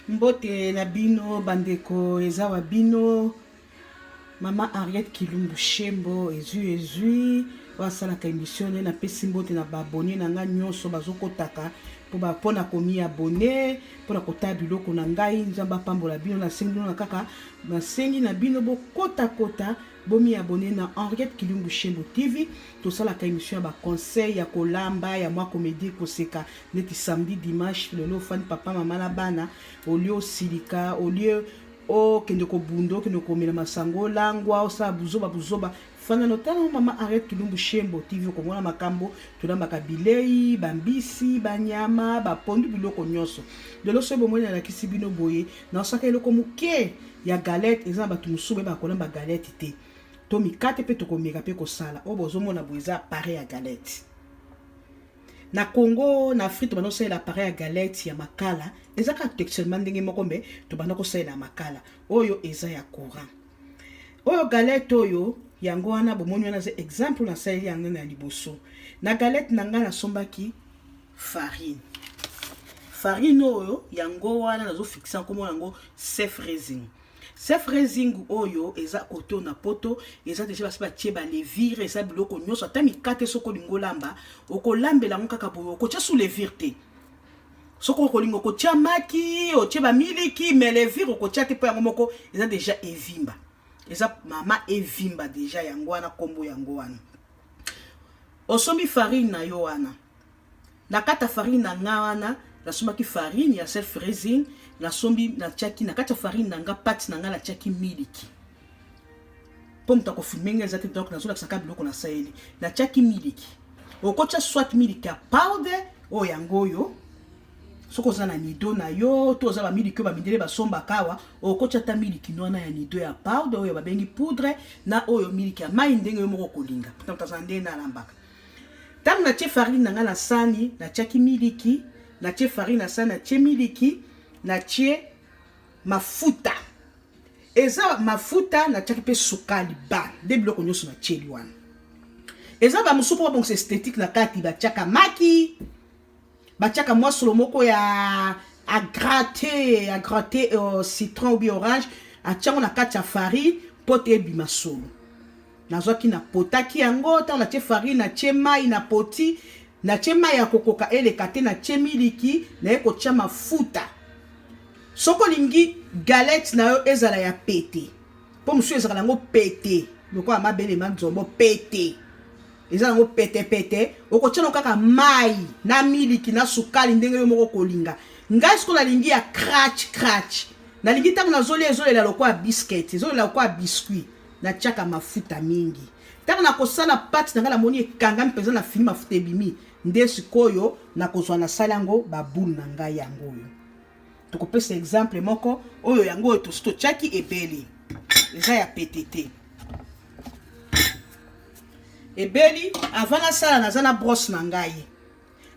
Mbote na bino bandeko, eza wa bino mama Henriette Kilumbu Shembo, ezui ezui oyo asalaka emission ne. Napesi mbote na baabone na ngai nyonso bazokotaka mpo na komi abone, mpo na kotala biloko na ngai. Nzambe apambola bino. Nasengi bino na kaka nasengi na bino bokotakota, bomi abone na Henriette Kilumbu Shembo TV. Tosalaka emission ya baconseil, ya kolamba, ya mwa comédie, koseka neti samedi, dimanche. Lelo ofandi papa, mama na bana, olie osilika, olie okende kobunda, okende komela masango, olangwa, osala buzoba buzoba, fanda notala mama Henriette Kilumbu Shembo TV, okomona makambo tolambaka, bilei, bambisi, banyama, bapondu, biloko nyonso. Lelo soki bomoni nalakisi bino boye, naosaka eloko moke ya galette. Eza na bato mosusu bayebaka kolamba galette te, to mikate mpe tokomeka mpe kosala. Oyo bozomona boye eza appareil ya galette. Na Congo, na Afrique, tobanda kosalela appareil ya galette ya makala. Eza kaka textuellement ndenge moko, me tobanda kosalela makala. Oyo eza ya courant. Oyo galette oyo, yango wana bomoni wana eza exemple nasaleli yango na liboso. Na galette na ngai nasombaki farine. Farine oyo yango wana nazofixe nkombo yango self raising. Self raising oyo eza koto na poto, eza deja basi batie balevure, eza biloko nyonso. Ata mikate, soki olingi olamba, okolambela yango kaka boye, okotia su levure te. Soki okolinga, okotia maki, otie bamiliki, mais levure okotia te, mpo yango moko eza deja evimba. Eza mama evimba deja, yango wana nkombo yango wana. Osombi farine na yo wana. Na kati ya farine na nga wana, nasombaki farine ya self raising. Nasombi, natiaki na kati ya farine na nga, pâte na nga, natiaki miliki, mpo moto akofilme nga eza te, donc nazolakisaka biloko nasaleli. Natiaki miliki. Okotia soit miliki ya powder oyo, yango oyo, soki oza na Nido na yo, to oza bamiliki oyo bamindele basombaka awa, okotia ata miliki wana ya Nido ya powder oyo babengi poudre, na oyo miliki ya mai, ndenge yo moko okolinga. Moto azala ndenge nalambaka. Ntango natie farine na ngai na sani, natiaki miliki, natie farine na sani, natie miliki, natie mafuta, eza mafuta, natiaki mpe sukali, ba nde biloko nyonso natieli wana. Eza bamosusu mpo babongisa esthétique na kati, batiaka maki, batiaka mwa solo moko ya agraté, agraté citron ou bien orange, atiango na kati ya farine mpo te ebima solo. Nazwaki, napotaki yango. Ntango natie farine, natie mai, napoti, natie mai ya kokoka, eleka te, natie miliki, naye kotia mafuta. Soki olingi galette na yo ezala ya pete, mpo mosusu ezalaka yango pete lokola mabele manzombo, pete eza yango petepete, okotia nango kaka mai na miliki na sukali, ndenge yo moko kolinga. Ngai sikoyo nalingi ya crach crach. Nalingi ntango nazolia ezolela lokola biscuit, ezolela lokola biscuit. Natiaka mafuta mingi. Ntango nakosala pâte na ngai, namoni ekangami mpenza, na fini, mafuta ebimi, nde sikoyo nakozwa, nasala yango baboule na ngai. Yango oyo tokopesa exemple moko oyo, yango oyo tosi totiaki ebeli, eza ya pete te, ebeli. Avant nasala, naza na brosse na ngai.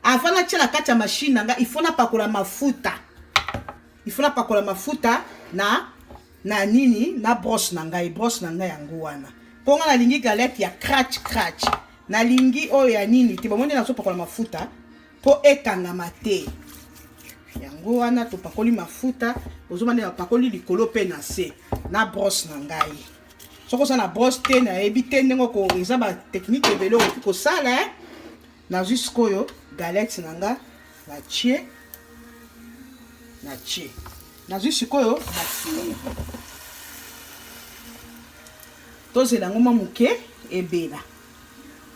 Avant natia na kati ya machine na ngai, il faut napakola mafuta, il faut napakola mafuta na nini, na brosse na ngai. Brosse na ngai yango wana, mpo ngai nalingi galette ya crach crach, nalingi oyo ya nini te. Bomoni, nazopakola mafuta mpo ekangama te. Yango wana topakoli mafuta. Ozomona nde napakoli likolo mpe na se na brosse na ngai. Soki oza na brosse te, nayebi te ndenge eza, batechnique ebele okoki kosala. Nazwi sikoyo galette na nga, natie, natie, nazwi sikoyo nafini. Tozela yango mwa moke ebela.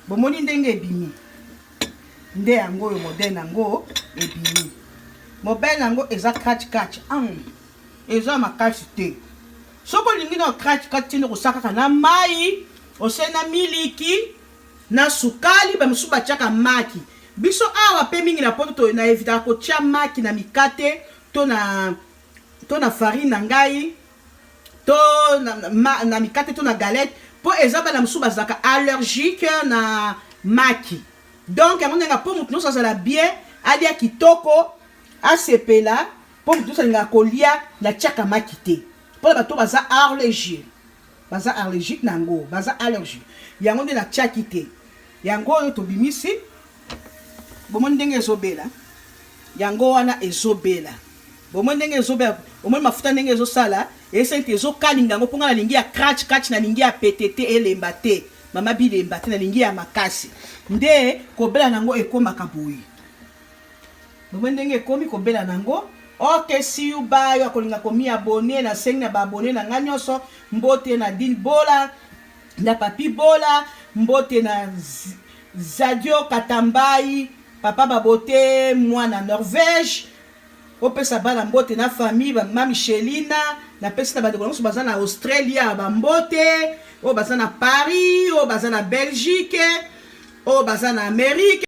Bomoni ndenge ebimi? Nde yango oyo modèle yango ebimi. Modèle yango eza crach crach, eza makasi te. Soki olingi na crach crach, tinde kosala kaka na mai, osali na miliki na sukali. Bamosusu batiaka maki. Biso awa mpe mingi na poto, na evitaka kotia maki na mikate to na farine na ngai, to na mikate to na galette, mpo eza bana mosusu bazalaka allergique na maki. Donc yango ndenge, mpo motu nyonso azala bien, alia kitoko, asepela, mpo motu nyonso alingaka kolia, natiaka maki te mpona bato baza allergie, baza allergique na yango, baza allergie. Yango nde natiaki te. Yango oyo tobimisi, bomoni ndenge ezobela? Yango wana ezobela. Bomoi ndenge ezobela, omoni mafuta ndenge ezosala, esali te, ezokalinga yango, mpo nga nalingi ya cratch cratch, nalingi ya pete te, elemba te, mama bilemba te, nalingi ya makasi. Nde kobela nango ekomaka boye. Bomoi ndenge ekomi kobela nango. Ok, see you, bye. Akolinga komi abonner, nasengi na baabonnés na ngai nyonso mbote. Na Dine Bola, na Papi Bola mbote, na Zadio Katambai, papa babote, mwana Norvège, opesa bana mbote na famille, bamama Michelina. Napesi na bandeko nyonso baza na Australia bambote, oyo baza na Paris, oyo baza na Belgique, oyo baza na Amérique.